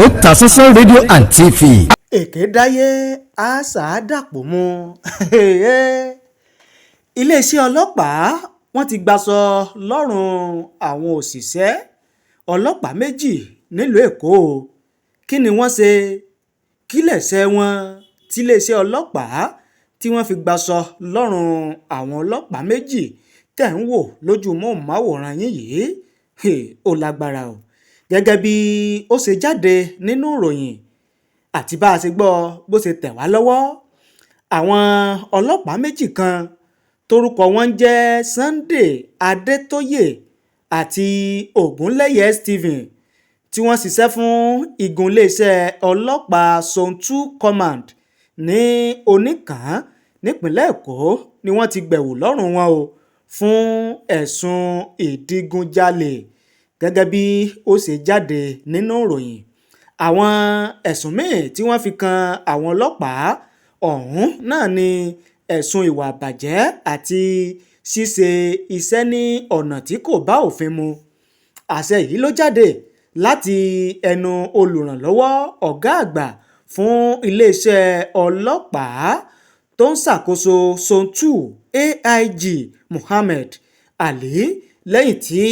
Otasansan rédíò and TV. Èké dáyé, àṣà dàpọ̀ mọ́. Iléeṣẹ́ ọlọ́pàá, wọ́n ti gbaṣọ lọ́rùn àwọn òṣìṣẹ́ ọlọ́pàá méjì nílùú Èkó. Kí ni wọ́n ṣe? Kí lẹ́sẹ̀ wọn tiléeṣẹ́ ọlọ́pàá tí wọ́n fi gbaṣọ lọ́rùn àwọn ọlọ́pàá méjì tẹ̀ ń wò lójú móhùnmáwòrán yín yìí? Ó lágbára o. Gẹ́gẹ́ bí ó ṣe jáde nínú ìròyìn àti bá a ṣe gbọ́ bó ṣe tẹ̀ wá lọ́wọ́, àwọn ọlọ́pàá méjì kan tórúkọ wọn ń jẹ́ Sunday Adétóyè àti Ogunléyé Stephen, tí wọ́n ṣiṣẹ́ fún igun iléeṣẹ́ ọlọ́pàá Zone 2 Command ní Oníkàn nípìnlẹ̀ Èkó, ni wọ́n ti gbẹ̀wù lọ́rùn wọn o fún ẹ̀sùn ìdígunjalè, gẹ́gẹ́ bí ó ṣe jáde nínú ìròyìn. Àwọn ẹ̀sùn míín tí wọ́n fi kan àwọn ọlọ́pàá ọ̀hún náà ní ẹ̀sùn ìwà àbàjẹ́ àti ṣíṣe iṣẹ́ ní ọ̀nà tí kò bá òfin mu. Àṣẹ yìí ló jáde láti ẹnu olùrànlọ́wọ́ ọ̀gá àgbà fún iléeṣẹ́ ọlọ́pàá tó ń ṣàkóso Zone 2, AIG Muhammed Ali, lẹ́yìn tí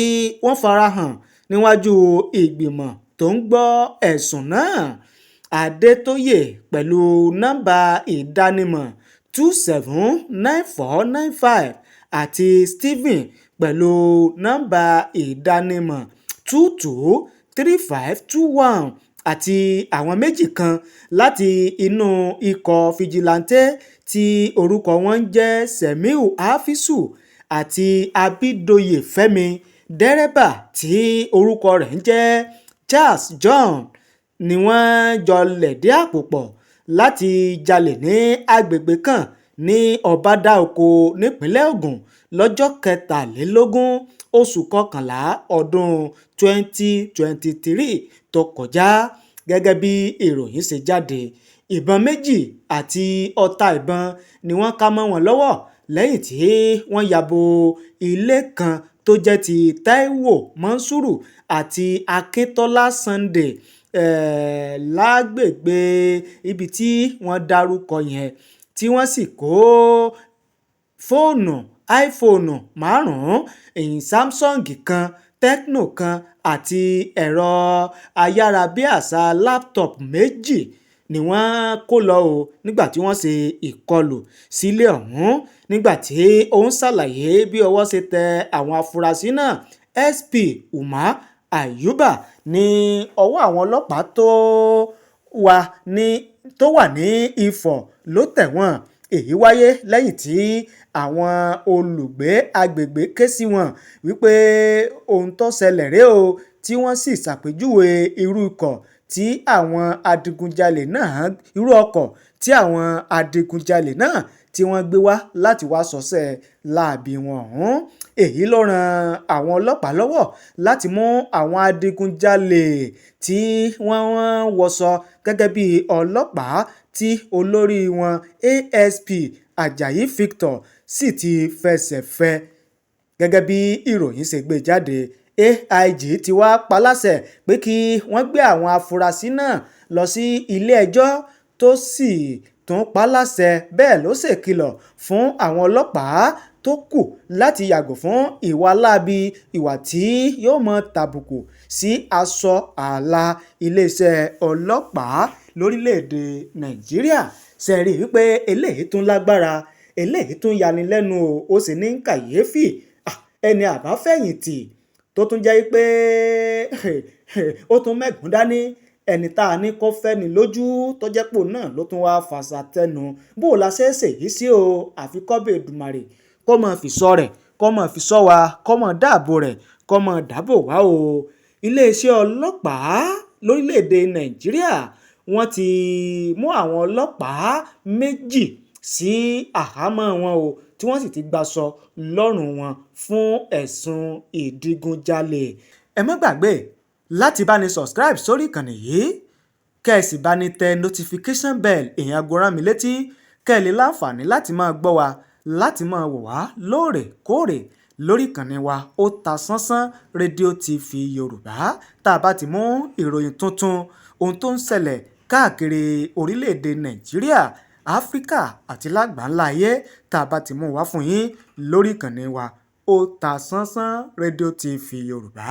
wọ́n farahàn níwájú ìgbìmọ̀ tó ń gbọ́ ẹ̀sùn náà. Adétóyè, pẹ̀lú nọ́ńbà ìdánimọ̀ 279495, àti Stephen, pẹ̀lú nọ́ńbà ìdánimọ̀ 223521, àti àwọn méjì kan láti inú ikọ̀ fìjìláńtẹ́ tí orúkọ wọn ń jẹ́ Semiu Hafizu àti Abídóyè Fẹ́mi, dẹ́rẹ́bà tí orúkọ rẹ̀ ń jẹ́ Charles John, ni wọ́n jọ lẹ̀dí àpò pọ̀ láti jalè ní agbègbè kan ní Ọbadàọkọ nípìnlẹ̀ Ogun lọ́jọ́ 23 oṣù kọkànlá ọdún 2023 tó kọjá, gẹ́gẹ́ bí ìròyìn ṣe jáde. Ìbọn méjì àti ọta ìbọn ni wọ́n kà mọ́ wọn lọ́wọ́ lẹ́yìn tí wọ́n ya bo ilé kan tó jẹ́ ti Taiwo Monsuru àti Akintola Sunday lágbègbè ibi tí wọ́n dárúkọ yẹn, tí wọ́n sì kó fóònù iPhone márùn-ún, ìyìn Samsung kan, Tecno kan àti ẹ̀rọ ayárabíàṣá laptop méjì ni wọ́n kó lọ o nígbà tí wọ́n ṣe ìkọlù sílé ọ̀hún. Nígbà tí ó ń ṣàlàyé bí ọwọ́ ṣe tẹ àwọn afurasí náà, SP Umar Ayuba ní ọwọ́ àwọn ọlọ́pàá tó wà ní Ifọ̀ ló tẹ̀ wọ́n. Èyí wáyé lẹ́yìn tí àwọn olùgbé agbègbè ké sí wọn wípé ohun tó ṣẹlẹ̀ rèé o, tí wọ́n sì ṣàpèjúwe irú ọkọ̀ tí àwọn adigunjalè náà tí wọ́n gbé wá láti wá ṣọṣẹ́ láabi wọn ọ̀hún. Èyí ló ran àwọn ọlọ́pàá lọ́wọ́ láti mú àwọn adigunjalè tí wọ́n wọṣọ gẹ́gẹ́ bí ọlọ́pàá, tí olórí wọn, ASP Ajayi Victor, sì ti fẹsẹ̀ fẹ́, gẹ́gẹ́ bí ìròyìn ṣe gbé jáde. AIG ti wá paláṣẹ pé kí wọ́n gbé àwọn afurasí náà lọ sí ilé-ẹjọ́, tó sì tún paláṣẹ bẹ́ẹ̀ ló ṣèkìlọ̀ fún àwọn ọlọ́pàá tó kù láti yàgò fún ìwà láabi, ìwà tí yóò mọ tàbùkù sí aṣọ ààlà iléeṣẹ́ ọlọ́pàá lórílẹ̀‐èdè Nàìjíríà. Ṣe rí i wípé eléyìí tún lágbára, eléyìí tún yanilẹ́nu o, ó sì ní kàyéfì. Ẹni àbáfẹ̀yìntì tó tún jẹ́ pé ó tún mẹ́gùn dání, ẹni tá a ní kó fẹ́ni lójú tó jẹ́ pò náà ló tún wáá fàṣà tẹnu. Bó o la ṣe é ṣèyí sí o? Àfi kọ́bẹ̀ Èdùmàrè kó máa fi sọ rẹ̀, kó máa fi sọ wa, kó máa dáàbò rẹ̀, kó máa dáàbò wá o. Iléeṣẹ́ ọlọ́pàá lórílẹ̀‐èdè Nàìjíríà, wọ́n ti mú àwọn ọlọ́pàá méjì sí àhámọ́ wọn o, tí wọ́n sì ti gbaṣọ lọ́rùn wọn fún ẹ̀sùn ìdígunjalè. Ẹ má gbàgbé láti bá ní subscribe sórí ìkànnì yìí, kẹ́ ẹ sì bá ní tẹ notification bell, ìyẹn aago rán mi létí, kẹ́ ẹ lè láǹfààní láti máa gbọ́ wa, láti máa wò wá lóòrèkóòrè. Lórí ìkànnì wa Otasansan Rédíò TV Yorùbá, tá a bá ti mú ìròyìn tuntun, ohun tó ń ṣẹlẹ̀ káàkiri orílẹ̀-èdè Nàìjíríà, Áfíríkà àti lágbàńlá ayé, tá a bá ti mú wá fún yín lórí ìkànnì wa Otasansan Rédíò TV Yorùbá.